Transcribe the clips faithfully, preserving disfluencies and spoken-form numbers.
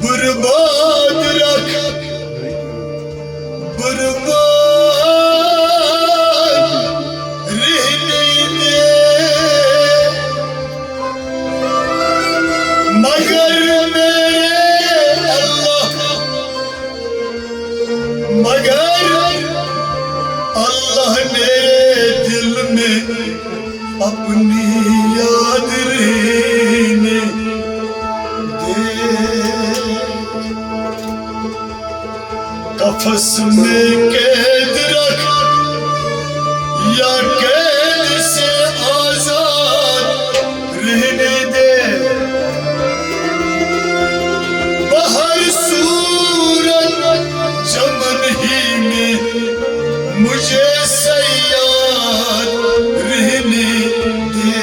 برباد رکھ، برباد رہنے دے، مگر میرے اللہ، مگر اللہ میرے دل میں اپنی یاد رہنے دے۔ قفس میں قید رکھ یا قید سے آزاد رہنے دے، بہر صورت چمن ہی میں مجھے صیاد رہنے دے۔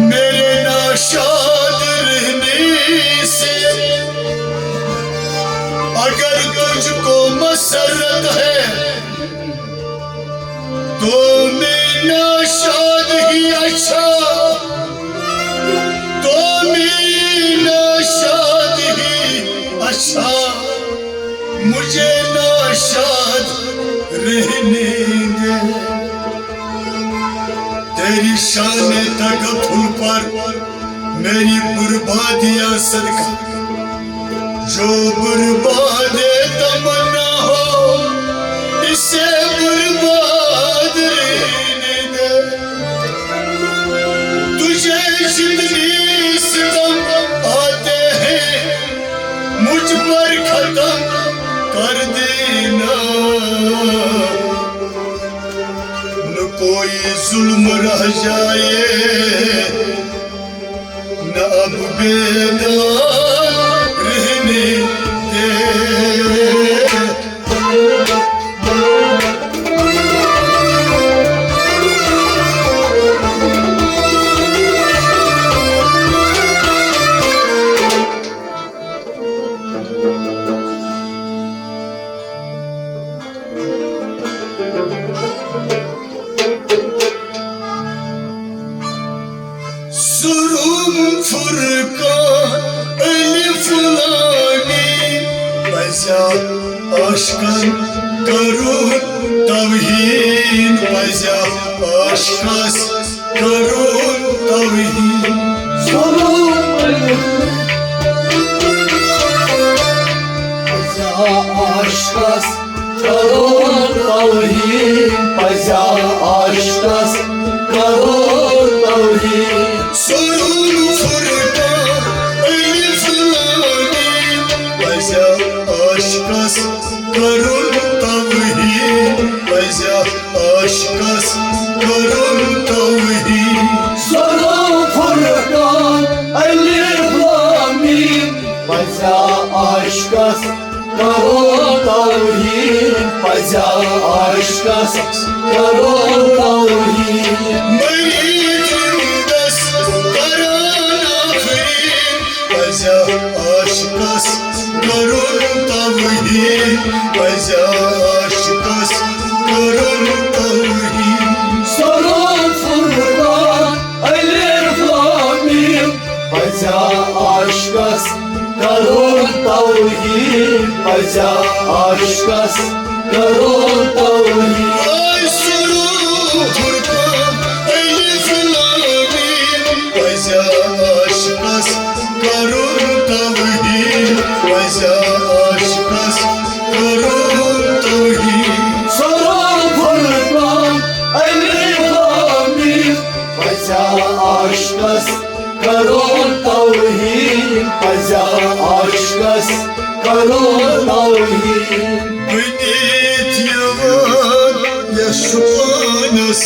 میرے ناشاد رہنے سے اگر تجھ کو مسرت ہے، تو میں ناشاد ہی اچھا، تو میں ناشاد ہی اچھا، مجھے ناشاد رہنے دے۔ تیری شان تغفل پر میری بربادیاں صدقہ، جو برباد تمنا ہو، اسے برباد رہنے دے۔ تجھے جتنی ستم آتے ہیں، مجھ پر ختم کر دینا۔ نہ کوئی ظلم رہ جائے، نہ اب بیدار رہنے دے۔ سرون فرقان الف لام میم، پزیا عاشقن کرون توہین، پزیا عاشقس کرون توہین۔ سرون الف، پزیا عاشقس کرون توہین، پزیا عاشقس کرون توہین۔ سرون فرقان الف لام میم، پزیا عاشقس کرون توہین، پزیا عاشقس کرون توہین۔ سرون فرقان الف لام میم، پزیا عاشقس کرون توہین، پزیا عاشقس کرون توہین۔ مریض رندس کران آفرین، پزیا عاشقس کرون توہین، پزیا عاشقس کرون توہین۔ سرون فرقان الف لام میم، پزیا عاشقس کرون توہین، پزیا عاشقس کرون توہین۔ آے سرون فرقان الف لام میم، پزیا عاشقس کرون توہین، پزیا عاشقس کرون توہین۔ سرون فرقان الف لام میم، پزیا عاشقس کرون توہین، پزیا عاشقس کرون توہین۔ بنیت یوان یس پانس،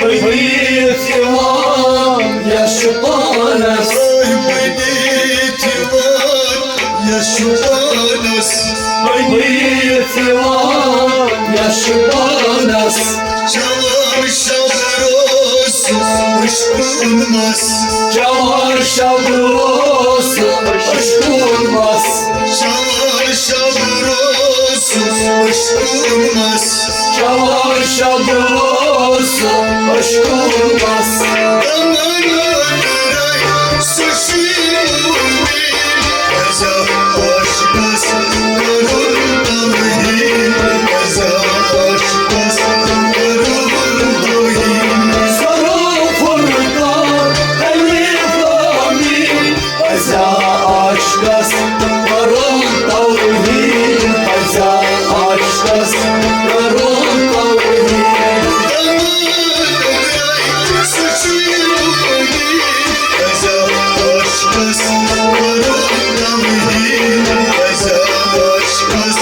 بنیت یوان یس پانس، آے بنیت یوان یس پانس، بنیت یوان یس پانس، چوان شب روز عشقُن مس۔ چوان شب روز عشقُن مس۔ چوان شب روز عشقُن مس۔ چوان شب روز عشقُن مس۔ دمن اندرے سُہ چھُ پزا عاشقس کرُن توہین، پزا عاشقس کرُن توہین۔ سورہ فرقان، الف لام میم۔ پزا عاشقس کرُن توہین، پزا عاشقس کرُن توہین۔ دمن اندرے سُہ چھُ پزا عاشقس کرُن توہین، پزا عاشقس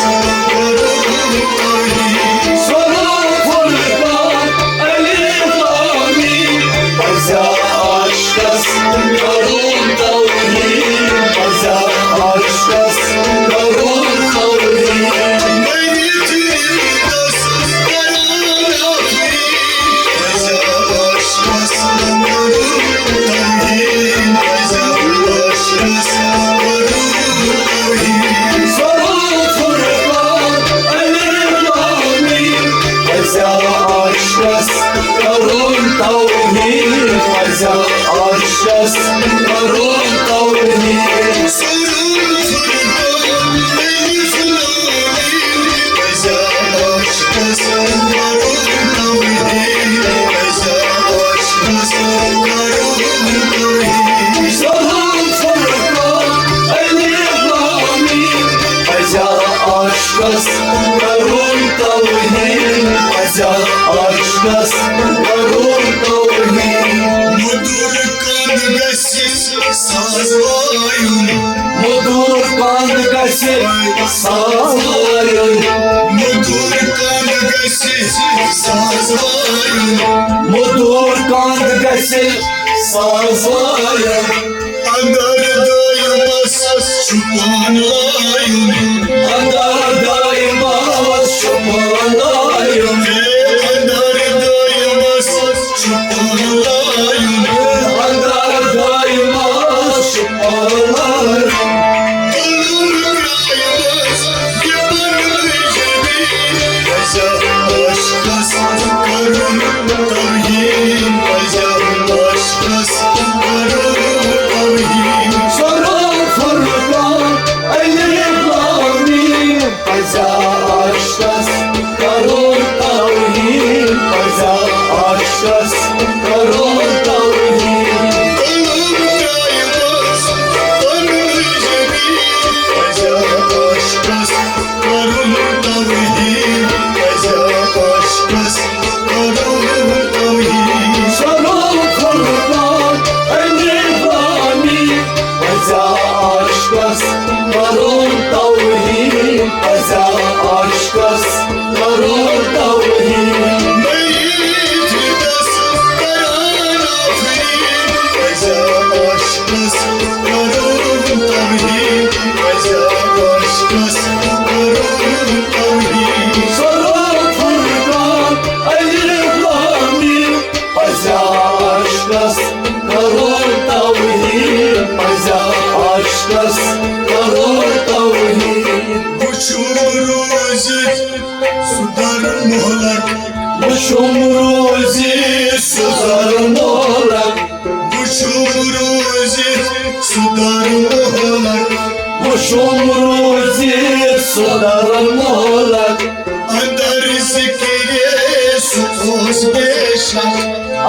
کرُن توہین۔ سورہ فرقان، الف لام میم۔ پزا عاشقس کرُن توہین، پزا عاشقس کرُن توہین۔ میانہِ دِلس کران آفرین، پزا عاشقس کرُن توہین، پزا عاشقس کرُن توہین۔ سورہ فرقان، الف لام میم۔ پزا عاشقس کرُن توہین، پزا عاشقس کرُن توہین۔ سورہ فرقان، الف لام میم۔ پزا عاشقس کرُن توہین، پزا عاشقس کرُن توہین۔ سورہ فرقان، الف لام میم۔ پزا عاشقس کرُن توہین، پزا عاشقس کرُن توہین۔ مدُر کند گژھِ ساز وایُن۔ مدُر کند گژھِ ساز وایُن۔ مدُر کند گژھِ ساز وایُن۔ مدُر کند گژھِ ساز وایُن۔ اندر دٲیمس چھُ پان لایُن۔ اندر دٲیمس چھُ پان لایُن۔ ہے اندر دٲیمس چھُ پان لایُن۔ اندر دٲیمس چھُ پان لایُن۔ قلم ترٛایمس یہِ پنٕنۍ زمین۔ پزا عاشقس کرُن توہین، پزا عاشقس کرُن توہین۔ سورہ فرقان، الف لام میم۔ پزا عاشقس کرُن توہین، پزا عاشقس کرُن توہین۔ قلم ترٛایمس پنٕنۍ زمین، پزا عاشقس کرُن توہین، پزا عاشقس کرُن توہین۔ سورہ فرقان، الف لام میم۔ پزا عاشقس کرُن توہین، پزا عاشقس کرُن توہین۔ میانہِ دِلس کران آفرین، پزا عاشقس کرُن توہین، پزا عاشقس کرُن توہین۔ سورہ فرقان، الف لام میم۔ پزا عاشقس کرُن توہین، پزا عاشقس کرُن توہین۔ وُچھُم روزِ سُہ در مۄہلت۔ وُچھُم روزِ سُہ در مۄہلت۔ وُچھُم روزِ سُہ در مۄہلت۔ وُچھُم روزِ سُہ در مۄہلت۔ اندر ذکرِ سُہ اوس بے شک۔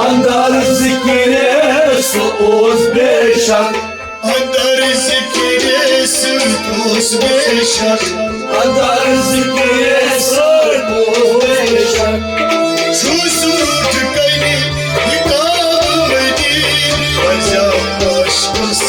اندر ذکرِ سُہ اوس بے شک۔ اندر ذکرِ سُہ اوس بے شک۔ اندر ذکرِ سُہ اوس بے شک۔ چھُس برونٛٹھ کنہِ یہِ کعبہٕ مدیٖنہٕ۔ پزا عاشقس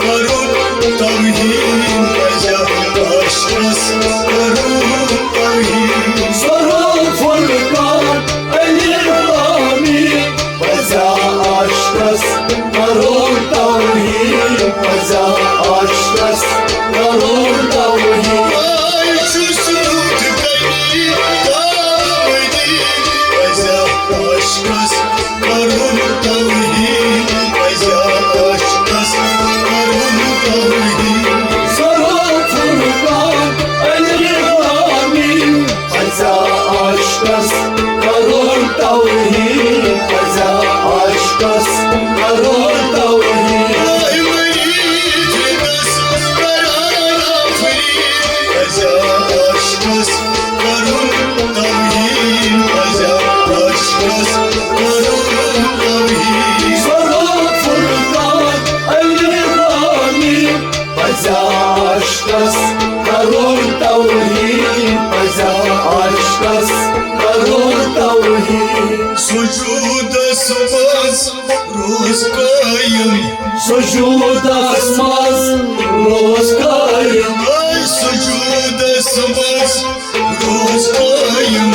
کرُن توہین، پزا عاشقس کرُن توہین۔ سورہ فرقان، الف لام میم۔ پزا عاشقس کرُن توہین، پزا عاشقس کرُن توہین۔ آے چھُس برونٛٹھ کنہِ کعبہٕ سجودس منٛز روز قٲیِم۔ سجودس منٛز روز قٲیِم۔ اے سجودس منٛز روز قٲیِم۔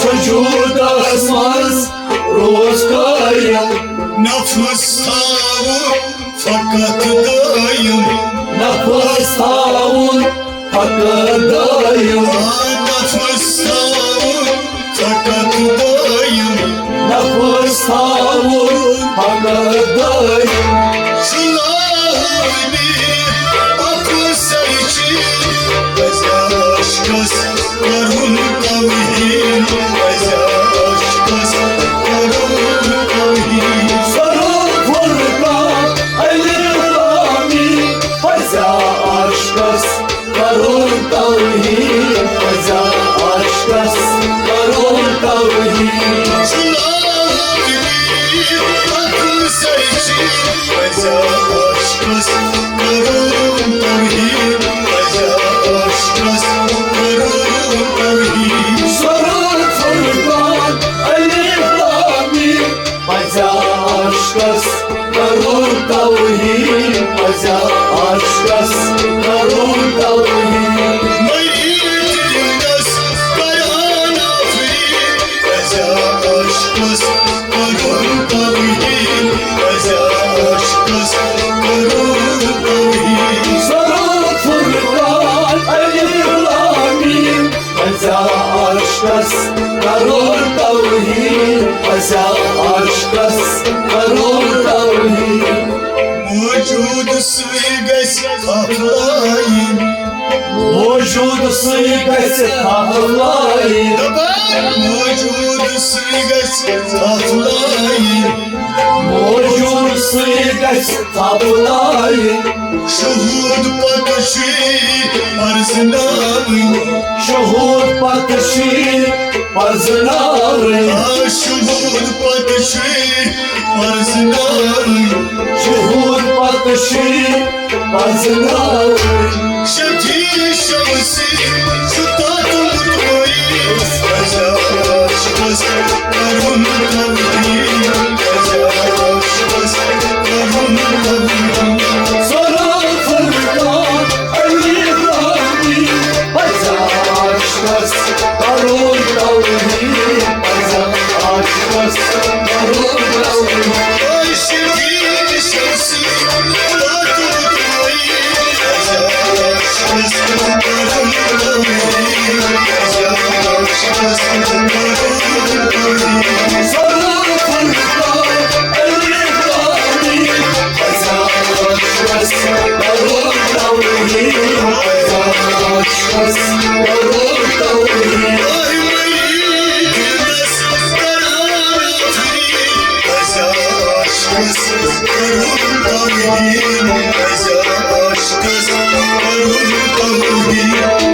سجودس منٛز روز قٲیِم۔ نفس تھاوُن فقط دٲیِم۔ نفس تھاوُن فقط دٲیِم۔ آ، نفس تھاوُن فقط دٲیِم۔ نفس تھاوُن فقط دٲیِم۔ سُلاہنی اکھ سرچی پزِ عاشقس کرُن توہین، پزِ عاشقس کرُن توہین۔ سورہ فرقان، الف لام میم، پزِ عاشقس کرُن توہین، پزِ عاشقس کرُن توہین۔ سُلاہنی اکھ سرچی پزِ عاشقس کرُن توہین، پزِ عاشقس کرُن توہین۔ سورہ فرقان، الف لام میم، پزِ عاشقس کرُن توہین، پزِ عاشقس کرُن توہین۔ مریض دِلس کران آفرین، پزِ عاشقس کرُن توہین، پزِ عاشقس کرُن توہین۔ سورہ فرقان، الف لام میم، پزِ عاشقس کرُن توہین، پزِ عاشقس کرُن توہین۔ موجود سُے گژھِ تھپھ لایِن۔ موجود سُے گژھِ تھپھ لایِن۔ دپان موجود سُے گژھِ تھپھ لایِن۔ موجود سُے گژھِ تھپھ لایِن۔ شہود پتہٕ چھُے پرزناوٕنۍ۔ شہود پتہٕ چھُے پرزناوٕنۍ۔ آ، شہود پتہٕ چھُے پرزناوٕنۍ۔ شہود پتہٕ چھُے پرزناوٕنۍ۔ شفیع شمسی چھُ تتھ مطمئن۔ پزِ عاشقس کرُن توہین، پزِ عاشقس کرُن توہین۔ سورہ فرقان، الف لام میم، پزِ عاشقس کرُن توہین، پزِ عاشقس کرُن توہین۔ اے شفیع شمسی تتھ مطمئن۔